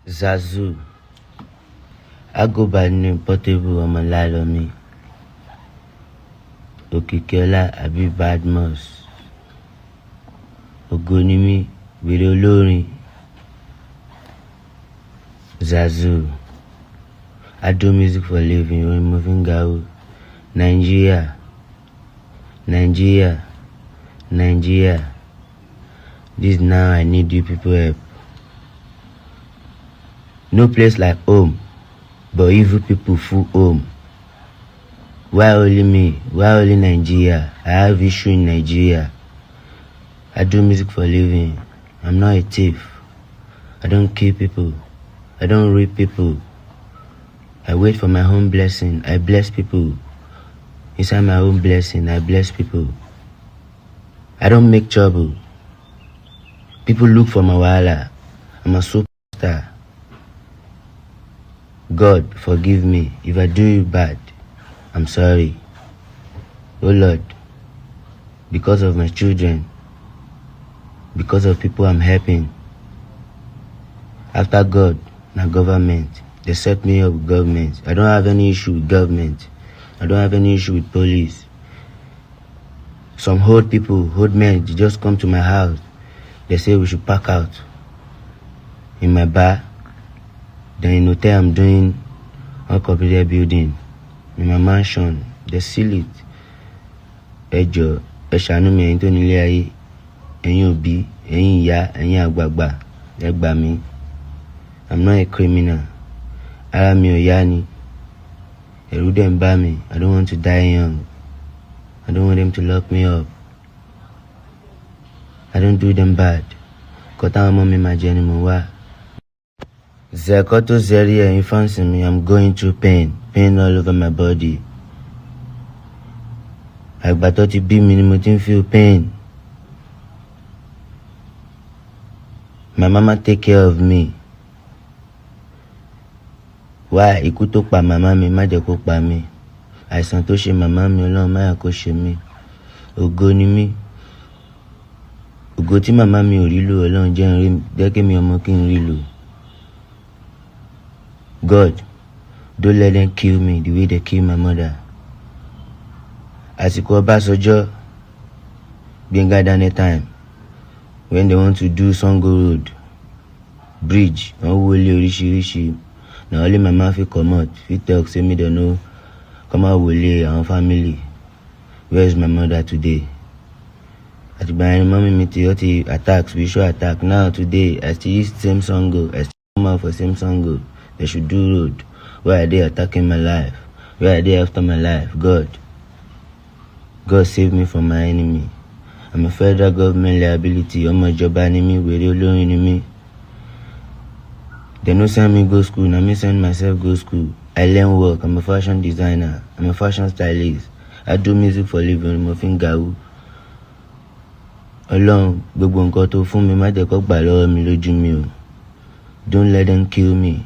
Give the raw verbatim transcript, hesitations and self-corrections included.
Zazu. I go by the name Portable, ọmọ Lalomi. Okikiola àbí Badmus. Ògo ni mí, wèrè olórin. Zazu. I do music for living, orin mo fi ń ga o. Nigeria. Nigeria. Nigeria. This now I need you people help. No place like home, but evil people full home. Why only me? Why only Nigeria? I have issue in Nigeria. I do music for living. I'm not a thief. I don't kill people. I don't rape people. I wait for my own blessing. I bless people. Inside my own blessing, I bless people. I don't make trouble. People look for my wahala. I'm a superstar. God, forgive me if I do you bad. I'm sorry. Oh Lord, because of my children, because of people I'm helping. After God, na government. They set me up with government. I don't have any issue with government. I don't have any issue with police. Some old people, old men, they just come to my house. They say we should pack out in my bar. Then in hotel, I'm doing uncompleted building in my mansion. They seal it. Ẹ jọ̀ọ́, ẹ ṣàánú mi, ẹ̀yin tó nílé ayé, ẹ̀yin òbí, ẹ̀yin ìyá, ẹ̀yin àgbààgbà, ẹ gbà mí. I'm not a criminal. Ara mi ò yá ni. Ẹ̀rù dẹ̀ ń bà mí. I don't want to die young. I don't want them to lock me up. I don't do them bad. Nǹkan táwọn ọmọ mi máa jẹ ni mo wá. Zẹ̀kọ́ tó zẹ̀rí ẹ̀yin fans mi, I'm going through pain, pain all over my body. Àgbà tó ti bí mi ni mo ti ń feel pain. My mama take care of me. Why? Ikú tó pa màmá mi, má jẹ́ kó pa mí. Àìsàn tó ṣe màmá mi, Ọlọ́run má yà kó ṣe mí. Ògo ni mí. Ògo tí màmá mi ò rí lò, Ọlọ́run jẹ́ n rí, jẹ́ kí mi ọmọ kí n rí lò. God, don't let them kill me the way they kill my mother. Àsìkò Ọbásanjọ́, Gbénga Daniel time, when they want to do Sango Road, bridge, wọ́n wọlé oríṣiríṣi. Na only mama fit comot, fit talk say make dem no come out wọlé àwọn family. Where is my mother today? Àtìgbà yẹn ni mọ́mí mi ti, ó ti attack, spiritual attack. Now today, I still use same Sango, I still come out for same Sango. They should do road. Why are they attacking my life? Why are they after my life? God. God save me from my enemy. I'm a federal government liability. Ọmọ ìjọba ni mí, wèrè olórin ni mí. They no send me go school, na me send myself go school. I learn work. I'm a fashion designer. I'm a fashion stylist. I do music for living. Mo fi ń gawú. Ọlọ́run, gbogbo nǹkan tó fún mi, má jẹ́ kó gbà lọ́wọ́ mi lójú mi o. Don't let them kill me.